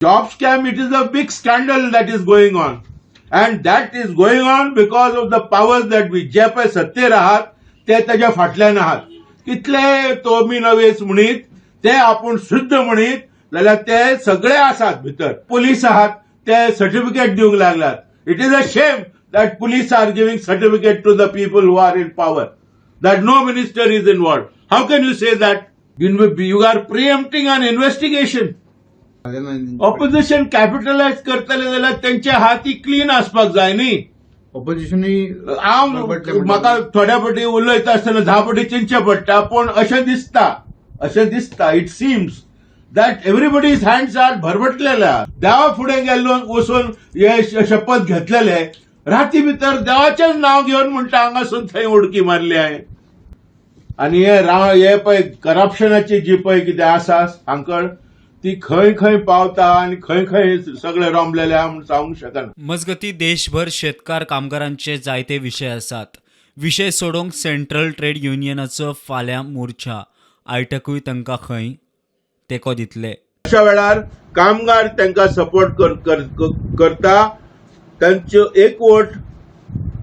Job scam, it is a big scandal that is going on, and that is going on because of the powers that be. जे पळय सत्तेर आहात ते ताज्या फाटल्यान आहात. कितले तोमी नवेस म्हणीत, ते आपूण शुद्ध म्हणीत जाल्यार ते सगळे आसात भितर. पुलीस आहात, ते सर्टिफिकेट दिवंक लागल्यात. It is a shame that police are giving certificate to the people who are in power, that no minister is involved. How can you say that? You are preempting an investigation. Opposition capitalise करतले जाल्यार तेंचे हात clean आसपाक जाय न्ही. ऑपोजिशनूय हांव म्हाका थोड्या फावटी उलयता आसतना 10 फावटी चिंतचें पडटा, पूण अशें दिसता, it seems that everybody's hands are भरभटलेले. देवा फुडें गेल्लो वचून हे शपथ घेतलेले, राती भितर देवाचेच नांव घेवन म्हणटा, हांगासून थंय उडकी मारली हांवें. आनी हे हे पळय करप्शनाची जी पळय कितें आसा सांकळ, ती खंय खंय पावता आनी खंय खंय सगळे रोमलेले आहा म्हूण सांगूंक शकना. मजगती, देशभर शेतकार कामगारांचे जायते विशय आसात. विशय सोडोवंक सेंट्रल ट्रेड युनियनाचो फाल्यां मोर्चा. आयटकूय तांकां खंय तेंको दितले. अशा वेळार कामगार तांकां सपोर्ट करता. तांचो एकवट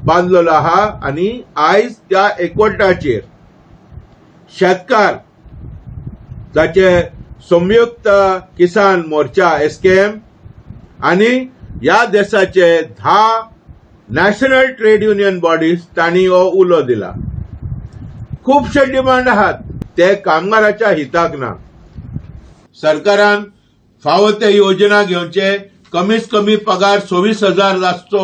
बांदलेलो आहा आनी आयज त्या एकवटाचेर शेतकार, ताचे संयुक्त किसान मोर्चा, एसकेएम, आनी ह्या देशाचे 10 नॅशनल ट्रेड युनियन बॉडीज, तांणी हो उलो दिला. खुबशे डिमांड आहात, ते कामगाराच्या हिताक ना. सरकारान फावो ते योजना घेवचे, कमीत कमी पगार 26,000 आसचो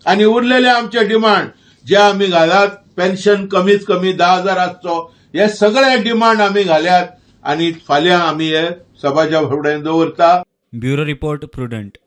आनी उरलेले आमचे डिमांड जे आमी घालात, पेन्शन कमीत कमी 10,000 आसचो, हे सगळे डिमांड आमी घाल्यात आनी फाल्यां आमी हे समाजा फुडें दवरता. Bureau report, prudent.